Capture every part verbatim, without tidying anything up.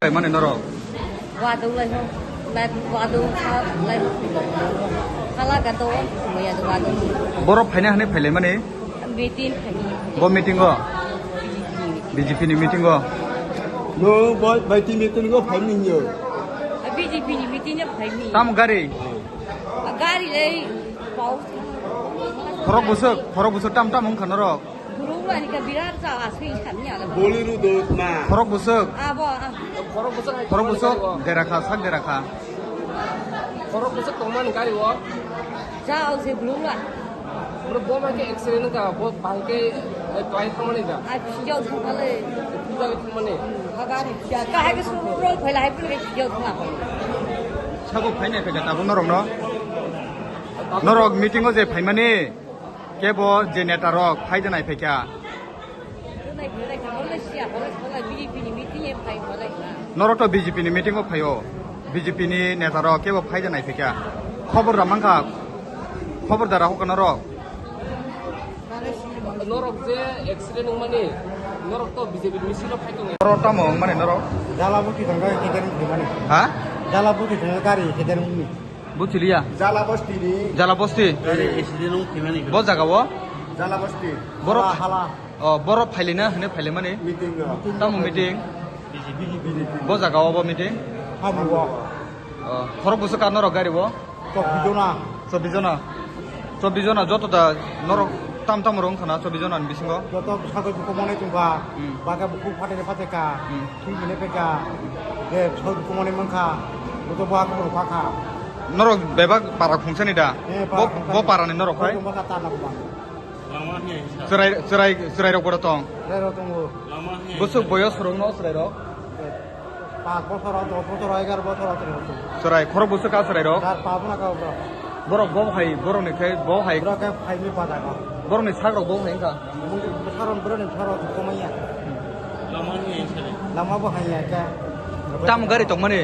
Mane norok? Wadung lai ho, lai wadung kha lai ho. Khala gato, maya do wadung. Borok phaina hwnwi phailai mani? Meeting phaini. Bo meeting o? B J P ni meeting o? No, bai, bai ti meeting o phaini yo. B J P ni meeting o phaini. Tam gari? Gari lai pau. Khorok busuk, khorok busuk tam tam wngkha norok? Guru ani ka birat sa aswi khamni ala. Bolero do ma. Khorok busuk. Abo, ah. Khorok busuk hai. Khorok busuk, derakha, sak derakha. Khorok busuk tongmani gari o. Ja, o se guru la. Bro, bo ma ke accident ka, bo bang ke, eh, twai thangmani da. Ai, phiyok thangmani. Phiyok thangmani. Hagar, ka hai ke suru roi phaila hai pura phiyok thangmani. Sabo phainai phaikha tabuk norok no. Norok meeting o je phaimani. Kebo je neta rok phai de nai phaikha. Norok to B J P ni meeting o phaio. B J P ni neta rok kebo phai de nai phaikha. Khobor da mankha. Khobor da rahok norok. Norok je accident wngmani, norok to B J P ni misil o phai tongo. Norok tamo wngmani norok? Jala boti thangkha keder wngmani. Ha? Jala boti thangkha gari keder wngmani. Buchiliya? Jala bosti ni. Jala bosti? Gari accident wng thimani. Bo jaga o? Jala bosti. Borok hala, hala. O, borok phailina hwnwi phailimani? Meeting no. Tamo meeting? B J P. Bo jaga o bo meeting? Hamu o. O, khorok busu ka norok gari o? Chobbish jona. Chobbish jona. Chobbish jona joto da norok tam tam rong khana chobbish jona ni bisingo? Joto sago duko mone tungka. Hmm. Baka buku phatene phateka. Hmm. Thwi bine peka, je soi kumani mankha, boto bo hakung rwkha kha. Norok bebak para khungsani da? Eh, para khungsani. Bo, bo para ni norok hai? Bo maka ta na bang. Lama hiya hinsa. Chwrai, chwrai, chwrai rok bora tong. Chwrai rok tongo. Lama hiya hinsa. Bwswk boyos rok no chwrai rok? Pas bochor, dos bochor, egar bochor, atharoh bochor. Chwrai, khorok bwswk ka chwrai rok? Dar pa buna ka bro. Borok bo hai, borok ni khe bo hai. Borok khe phaini pada ka. Borok ni sak rok bo hai wngkha. Saron borok ni saron komaiya. Lama ni sari. Lama bo haiya ka. Tam gari tongmani?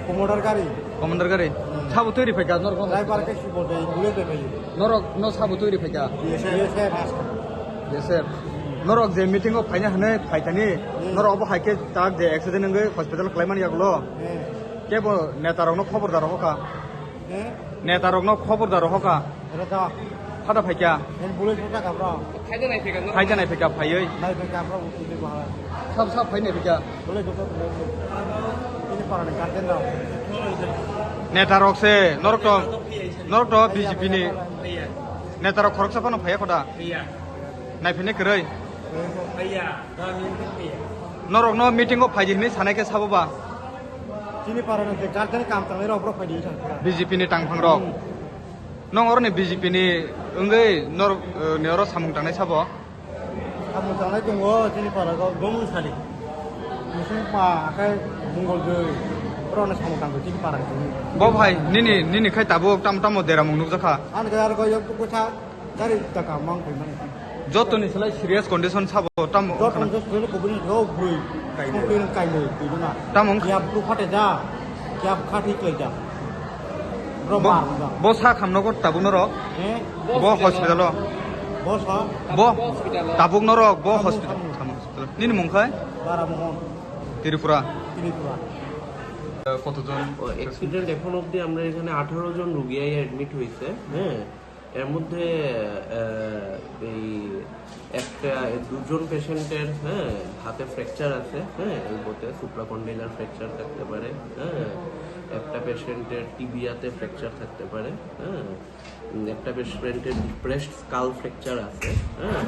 Commander gari. Commander gari. Hmm. Sabo twi ri phaikha norok? Driver ke si bo dei, bule de bai. Norok no sabo twi ri phaikha? B S F. B S F. Norok je meeting o phaina hwnwi phaikani, hmm, norok bo hai khe tak je accident wngwi hospital khlaimani yagulo. Hmm. Kebo neta rok no khobor da rohor kha. Eh? Neta rok no khobor da rohor kha. Ero da. Phada phaikha. En bule sota ka bro. Phai da nai phaikha, phaiwi. Nai phaikha bro, uti de bahala. Sab sab phai nai phaikha. Bule sota bro. Ini para ni garden da. Neta rok se, norok to, norok to B J P ni. Neta rok khoroksa phano phaiya khoda. Nai phine kwrwi. Norok no meeting o phai di hinwi sanai khe sabo ba. Chini para ni garden kam tanglai rok bro phai di san. B J P ni tangphang rok. Hmm. Nong oro ni B J P ni wngwi nor, eh, ni oro samung tangnai sabo? Samung tangnai tongo chini para o gom sali. Musung pa akai mungol dei. Oro ni samung tangwi chini para ni. Bo bhai, nini, nini khai tabuk tam tamo deramung nukjakha. Ang khe aro yok kusa gari taka mang koi mani. Joto ni selai serious condition sabo tamo. Joto ni selai kubuni rok bui. Kainwi. Kubuni kainwi, kubuni na. Tamo wng- Kiya bru phate ja, kiya khathi klai ja. Bro, bo, mar ja. Bo sa kham nogo tabuk norok? Eh? Bo hospital o. Bo sa? Bo tabuk norok, bo hospital. Tabuk, tabuk. Tamo hospital. Nini mung khai? Bara Mohon. Tripura. Tripura. Eh, কতজন? ও, অ্যাক্সিডেন্ট এখন অবধি আমরা এখানে আঠারো জন রুগী আইয়া অ্যাডমিট হয়েছে, হ্যাঁ। এর মধ্যে, আহ, এই একটা, দুজন পেশেন্টের, হ্যাঁ, হাতে ফ্র্যাকচার আছে, হ্যাঁ, এলবোতে সুপ্রাকন্ডিলার ফ্র্যাকচার থাকতে পারে, হ্যাঁ, একটা পেশেন্টের টিবিয়াতে ফ্র্যাকচার থাকতে পারে, হ্যাঁ, উম, একটা পেশেন্টের ডিপ্রেসড স্কাল ফ্র্যাকচার আছে, হ্যাঁ,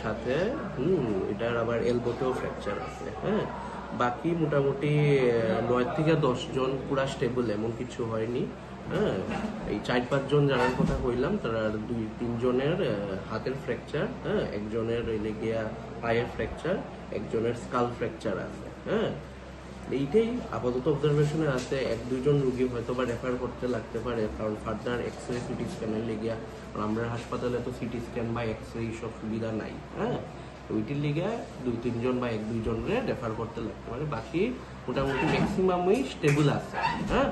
সাথে, হুম, এটার আবার এলবোতেও ফ্র্যাকচার আছে, হ্যাঁ। বাকি মোটামুটি, আহ, নয় থেকে দশ জন পুরা স্টেবল, এমন কিছু হয়নি। হ্যাঁ, এই চার পাঁচজন যারার কথা কইলাম, তারা দুই তিনজনের, আহ, হাতের ফ্র্যাকচার, হ্যাঁ, একজনের হইলে গিয়া পায়ের ফ্র্যাকচার, একজনের স্কাল ফ্র্যাকচার আছে, হ্যাঁ। এইটাই আপাতত অবজারভেশনে আছে। এক দুইজন রুগী হয়তো বা রেফার করতে লাগতে পারে, কারণ ফার্দার এক্সরে, সিটি স্ক্যানের লেগিয়া, আর আমরা হাসপাতালে তো সিটি স্ক্যান বা এক্সরে এইসব সুবিধা নাই, হ্যাঁ। ওইটির লিগে দুই তিনজন বা এক দুইজনরে রেফার করতে লাগতে পারে, বাকি মোটামুটি ম্যাক্সিমামই স্টেবল আছে। হ্যাঁ,